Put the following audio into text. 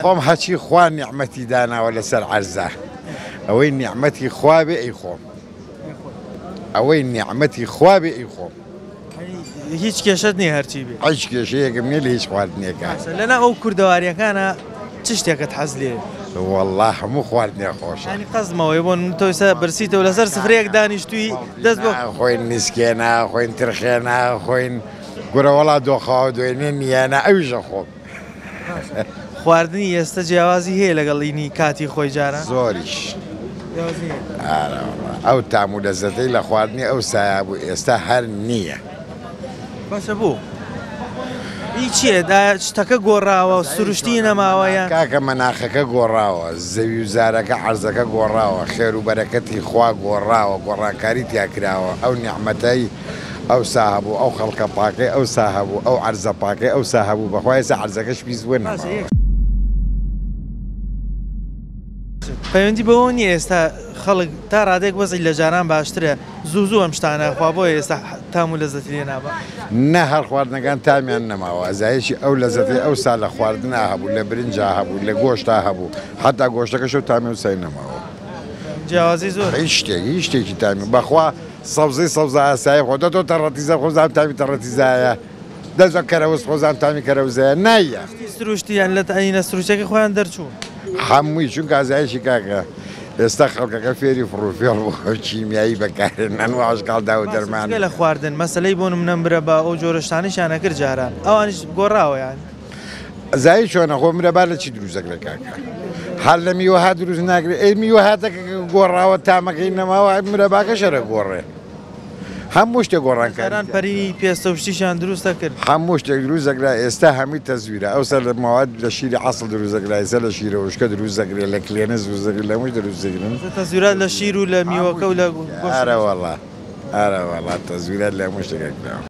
خۆم هەرچی خوا نیعمەتی داناوە لەسەر عەرزا ئەوەی نیعمەتی خوا بێ ئەیخۆم ئەوەی نیعمەتی خوا بێ ئەیخۆم. هیچ کێشەت نییە هەرچی بێ؟ هیچ کێشەیەکم نییە لە هیچ خواردنێکا. باشە لەناو ئەو کوردەوارییەکانا چ شتێکت حەز لێیە؟ وەڵا هەموو خواردنێ خۆشە. یانی قەزم ئەوەیە بۆ نموونە تۆ ئێستا برسیتە و لەسەر سفرەیەک دانیشتووی دەست بۆ. ناخۆین نیسکێ ناخۆین ترخێ ناخۆین گورە وەڵا دۆخاوە دوێنێ نییانە ئەویش ئەخۆم. خواردنی ئێستە جیاوازی هەیە لەگەڵ ئینی کاتی خۆی جاران؟ زۆریش. ئارە وەڵا ئەو تام و لەزەتەی لە خواردنی ئەوسایا بوو ئێستا هەر نییە. باشە بۆ؟ ئی چییە؟ ئایا شتەکە گۆڕاوە سروشتی نەماوە یان؟ کاکە مەناخەکە گۆڕاوە، زەوی و زارەکە عەرزەکە گۆڕاوە، خێر و بەرەکەتی خوا گۆڕاوە، گۆڕانکاری تیا کراوە، ئەو نیعمەتەی ئەوسا هەبوو ئەو خەڵکە پاکەی ئەوسا هەبوو ئەو عەرزە پاکەی ئەوسا هەبوو بەخوا ئێستا عەرزەکەش پیس بووە نەماوە. پەیوەندی بەوەوە نییە ئێستا خەڵک تا ڕادەیەک وەزعی لە جاران باشترە زوو زوو ئەم شتانە ئەخوا بۆیە ئێستا تام و لەزەتی لێ نابا. نا هەر خواردنەکان تامیان نەماوە ئەزایەکی ئەو لەزەتەی ئەوسا لە خواردنا هەبوو لە برنجا هەبوو لە گۆشتا هەبوو حەتا گۆشتەکەش ئەو تامی ئەوسای نەماوە. جیاوازی زۆرە. هیچ شتێک هیچ شتێکی تامی بەخوا سەوزەی سەوزە ئاسایی خۆ دە تۆ تەڕەتیزە خۆ زام تامی تەڕەتیزایە دە زۆ کەرەوز خۆ زام تامی کەرەوزەیە نایە. شتی سروشتی یان لە تەئینە سروشتیەکەی خۆیان دەرچوون. هەمووی چونکە ئازایشی کاکە ئێستا خەڵکەکە فێری فڕوفێڵ بووە کیمیایی بەکارهێنان و ئاشکاڵ داو باشە دەرمان. جگە لە خواردن مەسەلەی بۆ نمونە مرەبا ئەو جۆرە شتانەیشیان ئەکرد جاران ئەوانیش گۆڕاوە یان. زایی چۆنە خۆ مرەبا لە چی دروست دەکرێت کاکە هەر لە میوەها دروست ناکرێت ئەی میوە هاتەکە گۆڕاوە تامەکەی نەماوە مرەباکە شەرە گۆڕێ هەموو شتێک گۆڕانکاری جاران پەرینی پێستە و شتیشیان دروست دەکرد. هەموو شتێک دروست دەکرا ئێستا هەمووی تەزویرە ئەوسا لە مەواد لە شیری عەسڵ دروست دەکرا ئێستا لە شیرە وشکە دروست دەکرێت لە کلێنس دروست دەکرێت لە هەمووش دروست دەکرن ئێستا تەزویرات لە شیر و لە میوەکە و لە گۆشت ئارە وەڵا ئارە وەڵا تەزویرات لە هەموو شتێک کراوە.